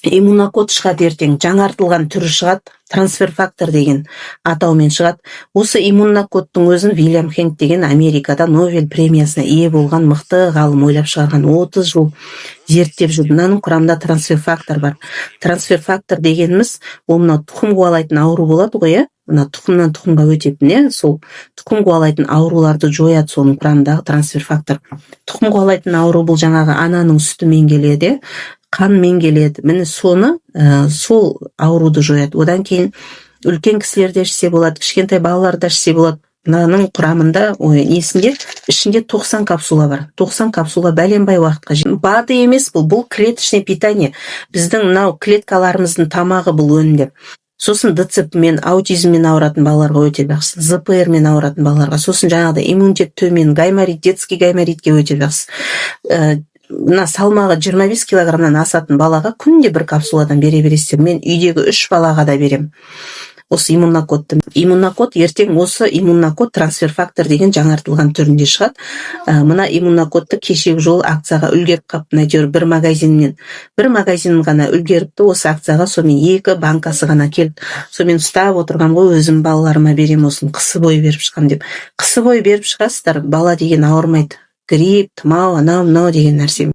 Иммунокод шығады ертең, жаңартылған түрі шығады, трансфер фактор деген атаумен шығады. Осы иммунокодтың өзін Вильям Хенк деген Америкада Нобель премиясына ие болған мықты ғалым ойлап шығарған, 30 жыл зерттеп жүр. Мынаның құрамында трансфер фактор бар. Трансфер фактор дегеніміз ол мынау тұқым қуалайтын ауру болады ғой, иә, мына тұқымнан тұқымға өтетін, иә, сол тұқым қуалайтын ауруларды жояды соның құрамындағы трансфер фактор. Тұқым қуалайтын ауру бұл жаңағы ананың сүтімен келеді, иә, қанмен келеді. Міне, соны сол ауруды жояды. Одан кейін үлкен кісілер де ішсе болады, кішкентай балалар да ішсе болады. Мынаның құрамында, ой, несінде, ішінде 90 капсула бар. 90 капсула бәленбай уақытқа. БАДы емес бұл, бұл клеточное питание, біздің мынау клеткаларымыздың тамағы бұл өнімдер. Сосын ДЦП мен аутизммен ауыратын балаларға өте жақсы, ЗПР мен ауыратын балаларға, сосын жаңағыдай иммунитет төмен, гайморит, детский гайморитке өте жақсы. Мына салмағы 25 килограммнан асатын балаға күнде бір капсуладан бере бересіздер. Мен үйдегі үш балаға да беремін осы иммунокодты. Иммунокод ертең, осы иммунокод трансфер фактор деген жаңартылған түрінде шығады. Мына иммунокодты кешегі жолы акцияға үлгеріп қалыппын, әйтеуір бір магазиннен, бір магазин ғана үлгеріпті осы акцияға. Сонымен екі банкасы ғана келді. Сонымен ұстап отырғанмын ғой, өзім балаларыма беремін осыны, қысы бойы беріп шығамын деп. Қысы бойы беріп шығасыздар, бала деген ауырмайды, грипп, тұмау, анау мынау деген нәрсе.